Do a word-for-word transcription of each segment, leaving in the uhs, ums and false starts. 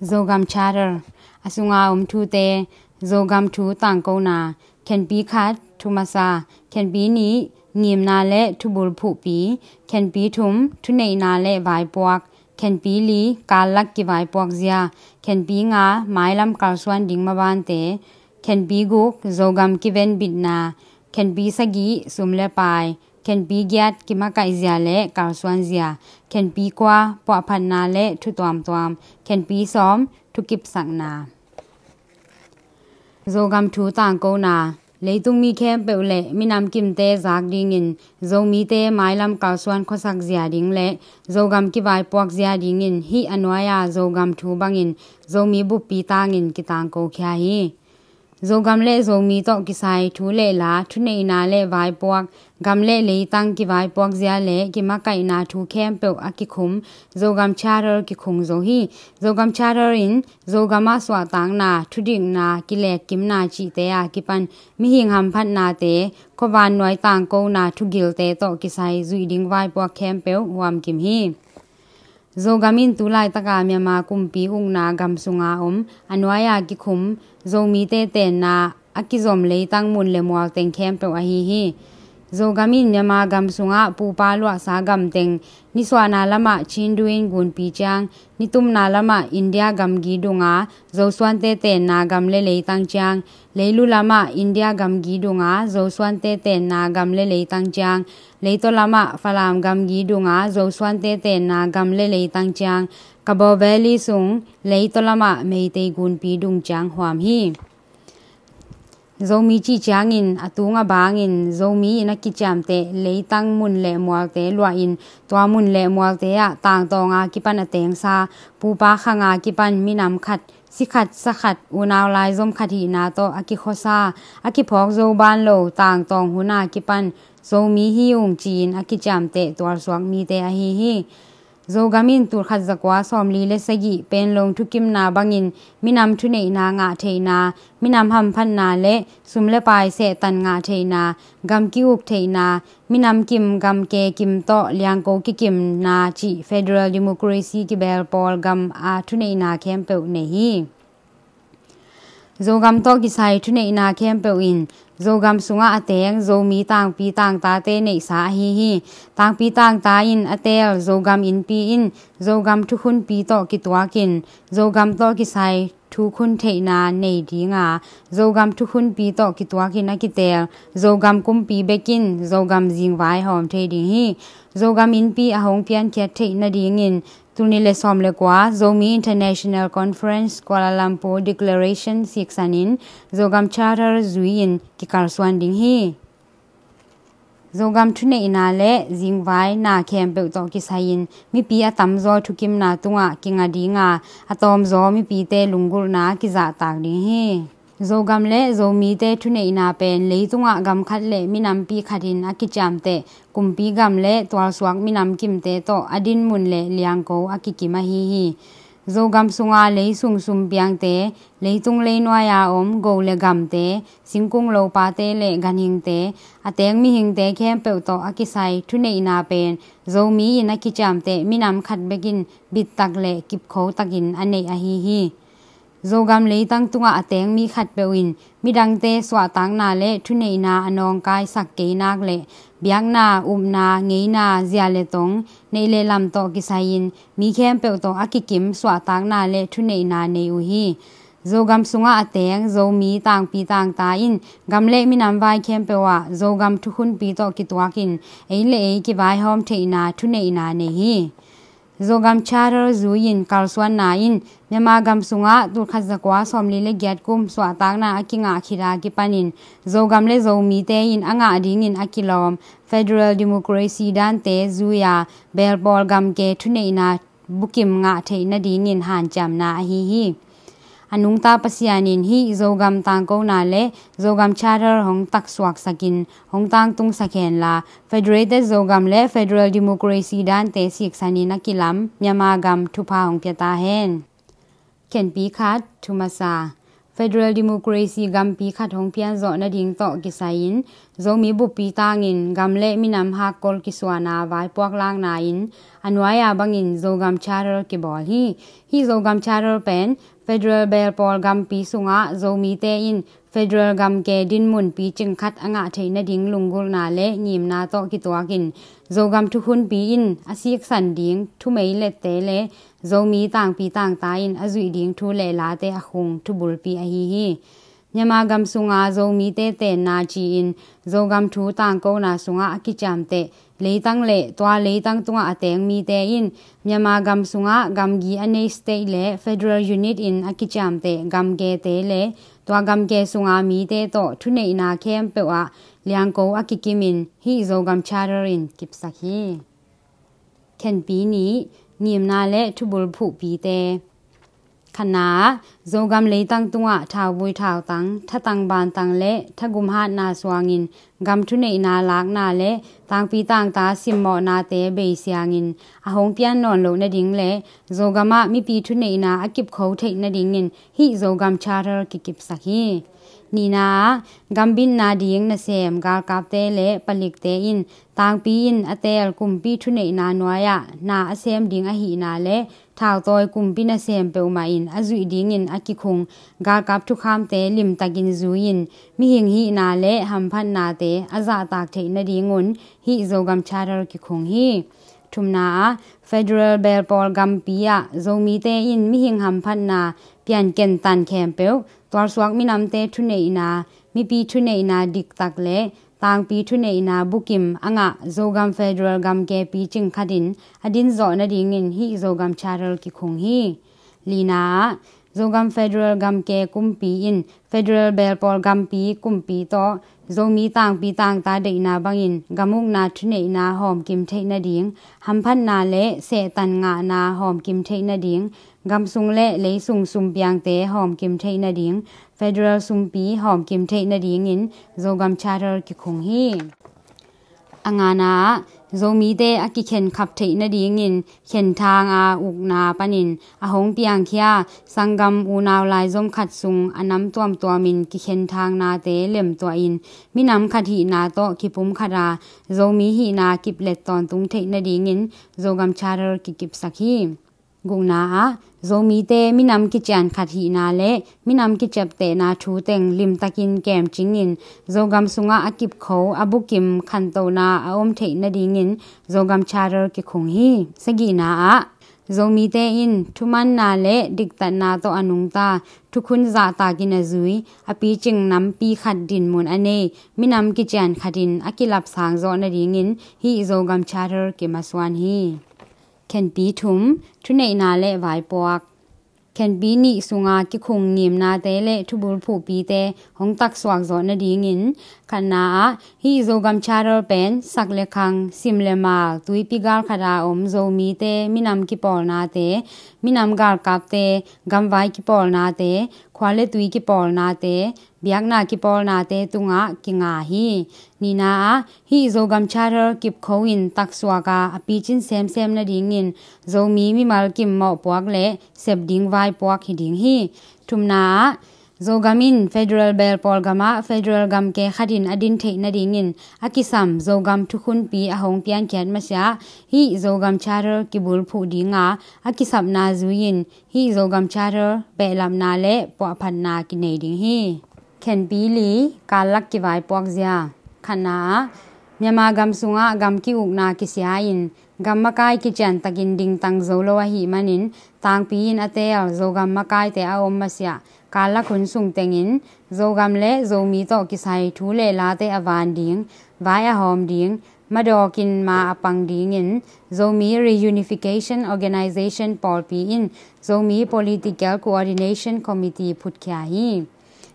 Zogam Charter. A sunga om thute. Zogam thu tangkona. Khenpi khat, thu masa. Khenpi nih, ngimna le thubul phuhpi. Khenpi thum, thuneihna le vaipuak. Khenpi li, kallak kivaipuak zia. Khenpi nga, mailam kalsuan ding mabante. Khenpi guk, Zogam kiven bitna. Khenpi sagih, sum le pai. Khenpi giat, kimakaih zia le kalsuan zia. Khenpi kua, puahphatna le thu tuamtuam. Khenpi sawm, thukipsakna. Zogam thu tangkona. Leitung mi khempeuh le minam kimte zak dingin, Zomite mailam kalsuan khuasak zia ding le Zogam kivaipuak zia dingin, hih a nuai-a Zogam thu bangin Zomi buppi tangin kitangko khia hi. Zogam le Zomi tawh kisai thu le la, thuneihna le vaipuak, gam le leitang kivaipuak zia le kimakaihna thu khempeuh a kikhum Zogam Charter kikhung zo hi. Zogam Charter in Zogam ah suahtakna, thudikna, kilekkimna cihte a kipan mihing hamphatnate, khuavannuai tangkona thugilte tawh kisai zuih ding vaipuak khempeuh huamkim hi. Zogam in tulaitaka Myanmar kumpi ukna gam sunga om a nuai-a kikhum Zomite tenna a kizom leitang mun le mual teng khempeuh ahi hi. Zogam in Myanmar gam sungah pupa luahsa gam teng, nisuahna lamah Chindu in gunpi ciang, nitumna lamah India gamgi dunga Zosuante tenna gam le leitang ciang, leilu lamah India gamgi dunga Zosuante tenna gam le leitang ciang, leitaw lamah Falam gamgi dunga Zosuante tenna gam le leitang ciang, Kabaw Valley sung leitaw lamah Meitei gunpi dung ciang huam hi. Zomi cih ciangin a tung a bangin Zomi in a kiciamteh leitang mun le mualte luahin, tua mun le mualte ah tangtawnga kipan a tengsa, pupa khanga kipan minam khat, si khat, sa khat, unau laizom khat hihna tawh a kikhuasa, a kiphawk zo ban lo, tangtawng huna kipan Zomi hi ung ci-in a kiciamteh tualsuak mite ahi hi. Zogam in tulkhat zakua sawmli le sagih Panglong thukimna bangin minam thuneihna ngah theihna, minam hamphatna le sum le pai sehtan ngah theihna, gam ki-uk theihna, minam kim gam ke kim tawh liangko kikimna cih federal democracy kibel pawl gam a thuneihna khempeuh nei hi. Zogam tawh kisai thuneihna khempeuh in Zogam sungah a teng Zomi tangpi tangtate neihsa ahi hi. Tangpi tangta in a teel Zogam innpi in Zogam thukhunpi tawh kituakin Zogam tawh kisai thukhun theihna nei dinga, Zogam thukhunpi tawh kituakin a kiteel Zogam kumpi bekin Zogam zingvai hawm thei ding hi. Zogam innpi a hong piankhiat theih nadingin, tul nih le sawm le kua Zomi International Conference Kuala Lumpur Declaration siksanin Zogam Charter zui-in kikalsuan ding hi. Zogam thuneihna le zingvaina khempeuh tawh kisai-in mipi a tamzaw thukimna tungah kinga dinga, a tawmzaw mipite lunggulhna kizahtak ding hi. Zogam le Zomite thuneihna pen leitungah gam khat le minampi khatin a kiciamteh kumpi gam le tualsuak minam kimte tawh a dinmun le liangko a kikim ahi hi. Zogam sunga leisung sumpiangte, leitung leinuai-a om go le gamte, singkung lopate le ganhingte, a teng mihingte khempeuh tawh a kisai thuneihna pen Zomi in a kiciamteh minam khat bekin bittak le kipkhotakin a neih ahi hi. Zogam leitang tungah a teng mi khatpeuh in midangte suahtakna le thuneihna a nawngkaisak kei nak le biakna, upna, ngeina, zia le tong, neih le lam tawh kisai-in mi khempeuh tawh a kikim suahtakna le thuneihna nei uh hi. Zogam sungah a teng Zomi tangpi tangta in gam le minam vai khempeuh ah Zogam thukhunpi tawh kituakin ei le ei kivaihawm theihna thuneihna nei hi. Zogam Charter zui-in kalsuanna in Myanmar gam sungah tulkhat zakua sawmli le giat kum suahtakna a kingah khit a kipanin Zogam le Zomite in a ngah dingin a kilawm federal democracy dante zui-a belpawl gamke thuneihna bukim ngah theih nadingin hanciamna ahi hi. A nungta Pasian in hih Zogam tangkona le Zogam Charter hong taksuaksakin hong tangtungsak henla, Federated Zogam le Federal Democracy dante siksanin a kilam Myanmar gam thupha hong pia ta hen. Khenpi khat, thu masa. Federal Democracy gampi khat hong pian zawh nading tawh kisai-in Zomi buppi tangin gam le minam hakkol kisuana vaipuak lakna in a nuai-a bangin Zogam Charter kibawl hi. Hih Zogam Charter pen federal belpawl gampi sungah Zomite in federal gamke dinmun picing khat a ngah theih nading lunggulhna le ngimna tawh kituakin Zogam thukhunpi in a siksan ding thumeilette le Zomi tangpi tangta in a zuih ding thu le late a khung thubulpi ahi hi. Myanmar gam sunga Zomite tenna ci-in Zogam thu tangkona sungah a kiciamteh leitang le tua leitang tungah a teng mite in Myanmar gam sungah gamgi a nei state le federal unit in a kiciamteh gamkete le tua gamke sunga mite tawh thuneihna khempeuh ah liangko a kikimin hih Zogam Charter in kipsak hi. Khenpi nih, ngimna le thubulphuhpite. Khatna ah, Zogam leitang tungah thauvui thautang, thatang bantang le thagum hatna suangin gam thuneihna lakna le tangpi tangta simmawhnate beisiangin a hong pian nawn loh nading le Zogam ah mipi thuneihna a kipkho theih nadingin hih Zogam Charter kikipsak hi. Nihna ah, gambitna ding nasem galkapte le palikte in tangpi in a teel kumpi thuneihna nuai-ah na a sem ding ahihna le thautawi kumpi nasem peuhmah in a zuih dingin a kikhung galkap thukhamte limtakin zui-in mihing hihna le hamphatnate a zahtak theih nadingun hih Zogam Charter kikhung hi. Thumna ah, federal belpawl gampi ah Zomite in mihing hamphatna pianken tan khempeuh tualsuak minamte thuneihna, mipi thuneihna diktak le tangpi thuneihna bukim a ngah Zogam federal gamke picing khatin a din zawh nadingin hih Zogam Charter kikhung hi. Lina ah, Zogam federal gamke kumpi in federal belpawl gampi kumpi tawh Zomi tangpi tangta deihna bangin gam ukna thuneihna hawmkim theih nading, hamphatna le sehtan ngahna hawmkim theih nading, gamsung le leisung sumpiangte hawmkim theih nading, federal sumpi hawmkim theih nadingin Zogam Charter kikhung hi. A ngana ah, Zomite a kikhenkhap theih nadingin khenthang a ukna panin a hong piangkhia sanggam unau laizom khat sung a nam tuamtuamin kikhenthangnate lemtuahin minam khat hihna tawh kipumkhat a Zomi hihna kiplet tawntung theih nadingin Zogam Charter kikipsak hi. Gukna ah, Zomite minam kician khat hihna le minam kiciaptehna thu teng limtakin kemcingin Zogam sungah a kipkho a bukim khantohna a om theih nadingin Zogam Charter kikhung hi. Sagihna ah, Zomite in thumanna le diktatna tawh a nungta thukhun zahtakin a zui a picing nampi khat dinmun a nei minam kician khatin a kilapsang zawh nadingin hih Zogam Charter kimasuan hi. Khenpi thum, thuneihna le vaipuak. Khenpi nih sunga kikhung ngimnate le thubulphuhpite hong taksuak zawh nadingin khatna ah hih Zogam Charter pen sak le khang, sim le mal, tuipi galkhat a om Zomite minam kipawlnate, minam galkapte gamvai kipawlnate, khua le tui kipawlnate, biakna kipawlnate tungah kinga hi. Nihna ah hih Zogam Charter kipkho in taksuak a a picin semsem nadingin Zomi mimal kim mawhpuak le sep ding vaipuak hi ding hi. Thumna ah Zogam in federal belpawl gamah federal gamke khatin a din theih nadingin a kisam Zogam thukhunpi a hong piankhiat masiah hih Zogam Charter kibulphuh dinga a kisapna zui-in hih Zogam Charter behlapna le puahphatna kinei ding hi. Khenpi li, kallak kivaipuak zia. Khatna ah Myanmar gam sungah gam ki-ukna kisia-in gam makai kiciantakin dingtang zo lo ahih manin tangpi in a teel Zogam makaite a om masiah kallak hun sung tengin Zogam le Zomi tawh kisai thu le late a van ding, vai a hawm ding, madawkin ma a pang dingin Zomi Reunification Organization pawlpi in Zomi Political Coordination Committee phutkhia hi.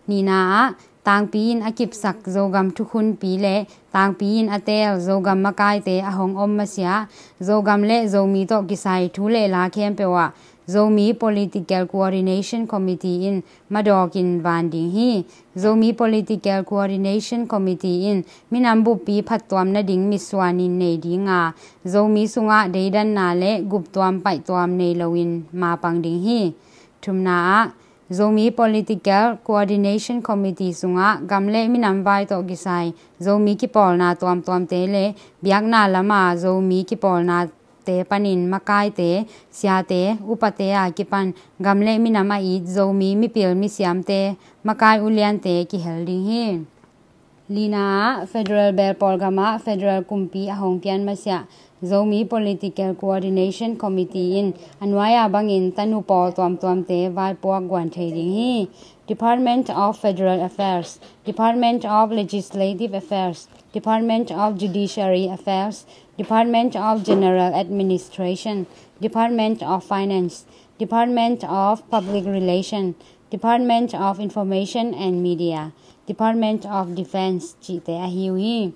Nihna ah tangpi in a kipsak Zogam thukhunpi le tangpi in a teel Zogam makaite a hong om masiah Zogam le Zomi tawh kisai thu le la khempeuh ah Zomi Political Coordination Committee in madawkin van ding hi. Zomi Political Coordination Committee in minam buppi phattuam nading mitsuanin nei dinga Zomi sungah deidanna le guptuam paihtuam nei loin mapang ding hi. Thumna ah Zomi Political Coordination Committee sungah gam le minam vai tawh kisai Zomi kipawlna tuamtuamte le biakna lama Zomi kipawlnate panin makaite, siate, upate a kipan gam le minam a it Zomi mipil misiamte, makai uliante kihel ding hi. Lina ah, Federal Belpawl gamah Federal kumpi a hong pian masiah Zomi Political Coordination Committee in a nuai-a bangin tanu pawl tuamtuamte vaipuak guan thei ding hi. Department of Federal Affairs, Department of Legislative Affairs, Department of Judiciary Affairs, Department of General Administration, Department of Finance, Department of Public Relation, Department of Information and Media, Department of Defense cihte ahi uh hi.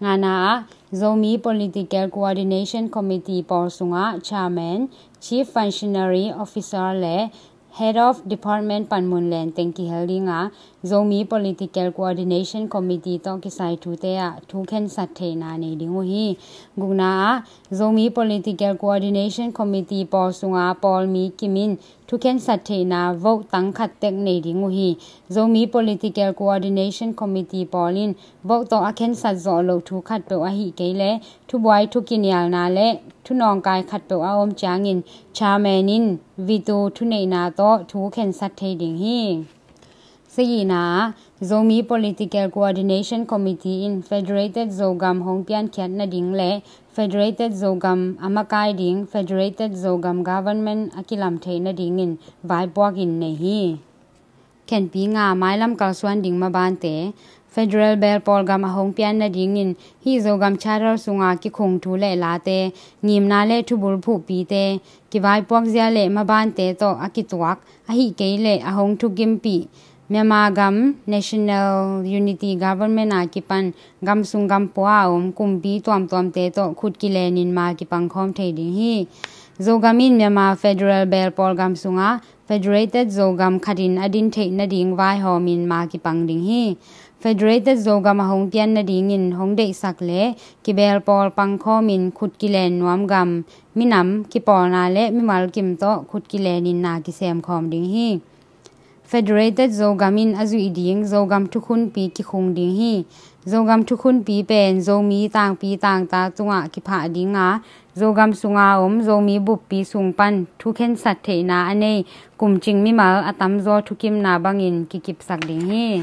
Ngana ah, Zomi Political Coordination Committee pawl sungah Chairman, Chief Functionary Officer le Head of Department panmun lenteng kihel ding a, Zomi Political Coordination Committee tawh kisai thute ah thu khensat theihna nei ding uh hi. Gukna ah, Zomi Political Coordination Committee pawl sunga pawlmi kim in thu khensat theihna vote tang khat tek nei ding uh hi. Zomi Political Coordination Committee pawl in vote tawh a khensat zawh loh thu khatpeuh ahih kei leh thubuai thukinialna le thunawngkai khatpeuh a om ciangin chairman in veto thuneihna tawh thu khensat thei ding hi. Sagihna ah, Zomi Political Coordination Committee in Federated Zogam hong piankhiat nading le Federated Zogam a makai ding Federated Zogam Government a kilam theih nadingin vaipuak in nei hi. Khenpi nga, mailam kalsuan ding mabante. Federal Belpawl gam a hong pian nadingin hih Zogam Charter sunga kikhung thu le late, ngimna le thubul phuhpite, kivaipuak zia le mabante tawh a kituak, ahih kei leh a hong thukimpih Myanmar gam National Unity Government a kipan gam sung gam pua a om kumpi tuamtuamte tawh khut kilenin ma kipang khawm thei ding hi. Zogam in Myanmar Federal Belpawl gam sungah Federated Zogam khatin a din theih nading vaihawmin ma kipang ding hi. Federated Zogam a hong pian nadingin hong deihsak le kibelpawl pangkhawmin khut kilen nuam gam, minam, kipawlna le mimal kim tawh khut kilenin na kisemkhawm ding hi. Federated Zogam in a zuih ding Zogam thukhunpi kikhung ding hi. Zogam thukhunpi pen Zomi tangpi tangta tungah kiphah ding a, Zogam sunga om Zomi buppi sung pan thu khensat theihna a nei kumcing mimal a tamzaw thukimna bangin kikipsak ding hi.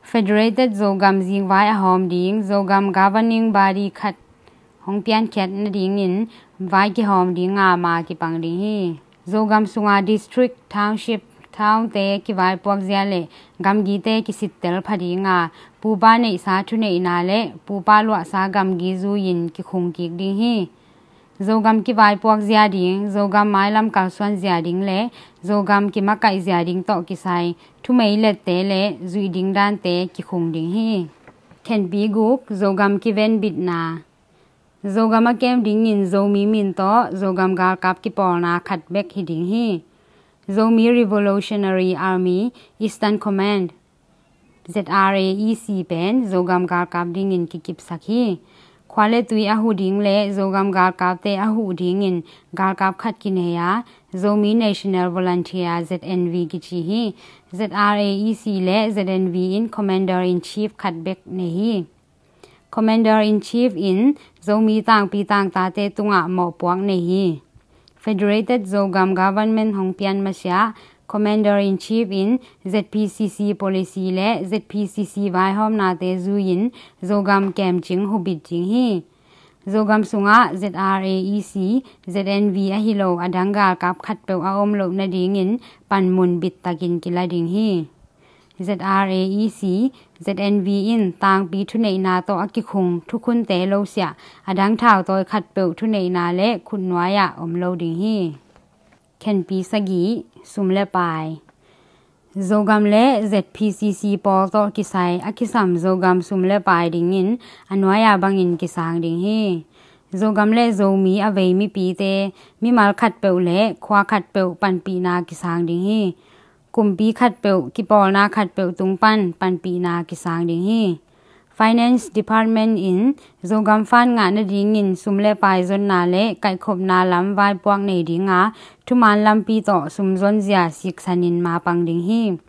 Federated Zogam zingvai a hawm ding Zogam Governing Body khat hong piankhiat nadingin vai kihawm ding a ma kipang ding hi. Zogam sunga district, township, townte kivaipuak zia le gamgite kisittel pha ding a, pupa neihsa thuneihna le pupa luahsa gamgi zui-in kikhung kik ding hi. Zogam kivaipuak zia ding, Zogam mailam kalsuan zia ding le Zogam kimakaih zia ding tawh kisai thumei lette le zuih ding dante kikhung ding hi. Khenpi guk, Zogam kivenbitna. Zogam a kem dingin Zomi min tawh Zogam galkap kipawlna khat bek hi ding hi. Zomi Revolutionary Army Eastern Command, Z R A E C pen Zogam galkap dingin kikipsak hi. Khua le tui a huh ding le Zogam galkapte a huh dingin galkap khat kinei a, Zomi National Volunteer, Z N V kici hi. Z R A E C le Z N V in Commander in Chief khat bek nei hi. Commander in Chief in Zomi tangpi tangtate tungah mawhpuak nei hi. Federated Zogam Government hong pian masiah Commander in Chief in Z P C C policy le Z P C C vaihawmnate zui-in Zogam kemcing hubit ding hi. Zogam sungah Z R A E C, Z N V ahi lo a dang galkap khatpeuh a om loh nadingin panmun bittakin kila ding hi. Z R A E C, Z N V in tangpi thuneihna tawh a kikhung thukhunte lo siah a dang thautawi khatpeuh thuneihna le khutnuai-ah om lo ding hi. Khenpi sagih, sum le pai. Zogam le Z P C C pawl tawh kisai a kisam Zogam sum le pai dingin a nuai-a bangin kisang ding hi. Zogam le Zomi a vei mipite mimal khatpeuh le khua khatpeuh panpihna kisang ding hi. Kumpi khatpeuh, kipawlna khatpeuh tung pan panpihna kisang ding hi. Finance Department in Zogam fund ngah nadingin sum le pai zonna le kaihkhopna lam vaipuak nei dinga, thuman lampi tawh sum zonzia siksanin mapang ding hi.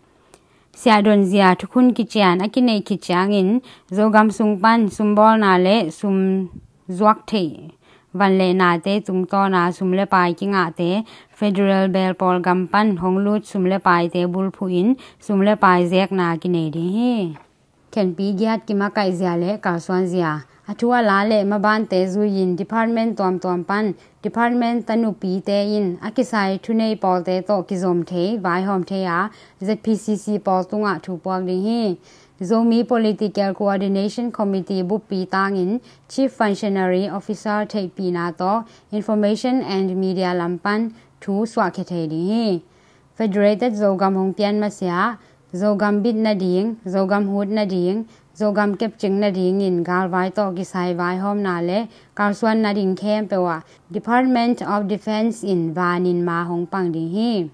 Siahdonzia thukhun kician a kineih khit ciangin Zogam sung pan sumbawlna le sum zuak theih van le nate tungtawna sum le pai kingahte federal belpawl gam pan hong lut sum le paite bulphuhin sum le pai zekna kinei ding hi. Khenpi giat kimakaihzia le kalsuanzia, a thu a la le mabante zuiin department tuamtuam pan department tanupite in a kisai thunei pawlte tawh kizom thei, vaihawm thei a, Z P C C pawl tungah thu puak ding hi. Zomi Political Coordination Committee buppi tangin Chief Functionary Officer theihpihna tawh Information and Media lam pan thu suahkhia thei ding hi. Federated Zogam hong pian masiah, Zogam bit nading, Zogam hut nading, Zogam kepcing nadingin galvai tawh kisai vaihawmna le kalsuan nading khempeuh ah Department of Defence in vanin ma hong pang ding hi.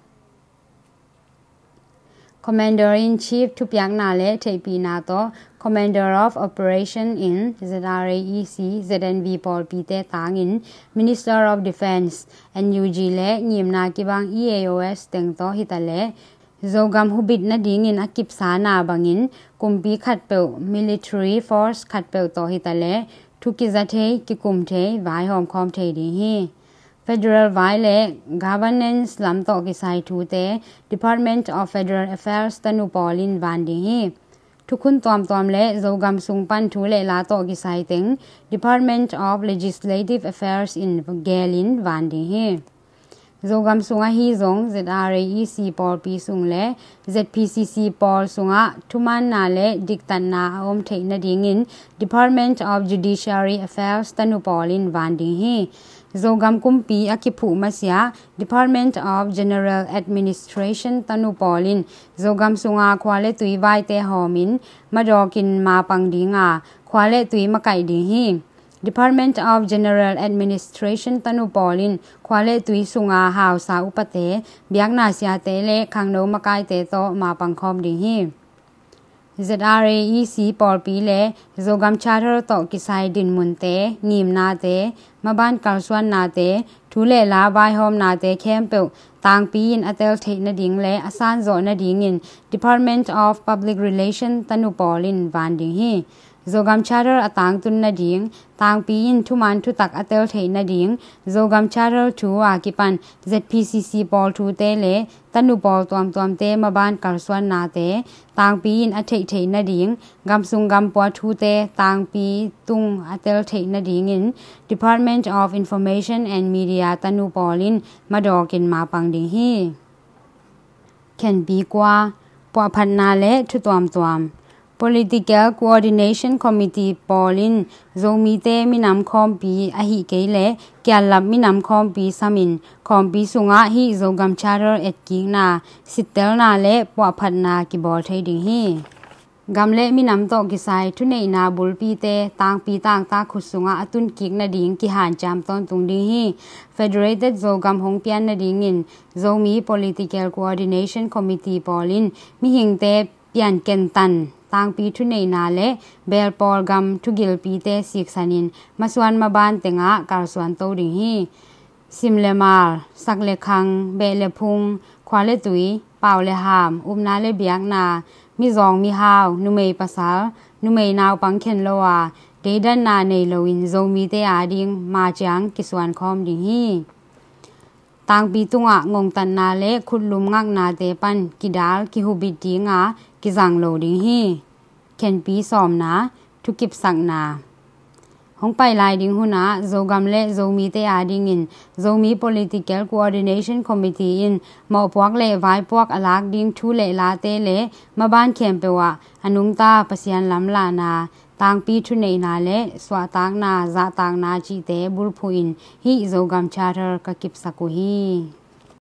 Commander in Chief thupiakna le theihpihna tawh Commander of Operation in Z R A E C, Z N V pawlpite tangin Minister of Defence, N U G le ngimna kibang E A O S teng tawh hitaleh Zogam hubit nadingin a kipsana bangin kumpi khatpeuh, military force khatpeuh tawh hitaleh thu kiza thei, kikum thei, vaihawm khawm thei ding hi. Federal vai le governance lam tawh kisai thute Department of Federal Affairs tanu pawl in van ding hi. Thukhun tuamtuam le Zogam sung pan thu le la tawh kisai teng Department of Legislative Affairs in gelin van ding hi. Zogam sung ahi zong Z R A E C pawlpi sung le Z P C C pawl sungah thumaanna le diktatna a om theih nadingin Department of Judiciary Affairs tanu pawl in van ding hi. Zogam kumpi a kiphuh masiah Department of General Administration tanu pawl in Zogam sunga khua le tui vaite hawmin madawkin mapang dinga khua le tui makaih ding hi. Department of General Administration tanu pawl in khua le tui sunga hausa upate, biakna siate le khangno makaite tawh mapang khawm ding hi. Z R A E C pawlpi le Zogam Charter tawh kisai dinmunte, ngimnate, maban kalsuannate, thu le la vaihawmnate khempeuh tangpi in a tel theih nading le a sanzawh nadingin Department of Public Relation tanu pawl in van ding hi. Zogam Charter a tangtun nading, tangpi in thuman thutak a tel theih nading, Zogam Charter thu a kipan Z P C C pawl thute le tanu pawl tuamtuamte maban kalsuannate tangpi in a theih theih nading, gamsung gampua thute tangpi tung a tel theih nadingin Department of Information and Media tanu pawl in madawkin mapang ding hi. Khenpi kua, puahphatna le thu tuamtuam. Political Coordination Committee pawl in Zomite minam khawmpi ahi kei le kiallap minam khawmpi samin khawmpi sungah hih Zogam Charter etkikna, sittelna le puahphatna kibawl thei ding hi. Gam le minam tawh kisai thuneihna bulpite tangpi tangtak khut sungah a tunkik nading kihanciam tawntung ding hi. Federated Zogam hong pian nadingin Zomi Political Coordination Committee pawl in mihingte piankentan tangpi thuneihna le belpawl gam thugilpite siksanin masuan maban tengah kalsuan to ding hi. Sim le mal, sak le khang, beh le phung, khua le tui, pau le ham, upna le biakna, mizawng mihau, numei pasal, numei naupang khen lo a, deidanna nei loin Zomite ading maciang kisuan khawm ding hi. Tangpi tungah ngongtatna le khutlum ngaknate pan kidal kihubit dinga kizang lo ding hi. Khenpi sawmna, thukipsakna. Hong pai lai ding hunah Zogam le Zomite adingin Zomi Political Coordination Committee in mawhpuak le vaipuak a lak ding thu le late le maban khempeuh ah a nungta Pasian lamlahna, tangpi thuneihna le suahtakna, zahtakna cihte bulphuhin hih Zogam Charter ka kipsak uh hi.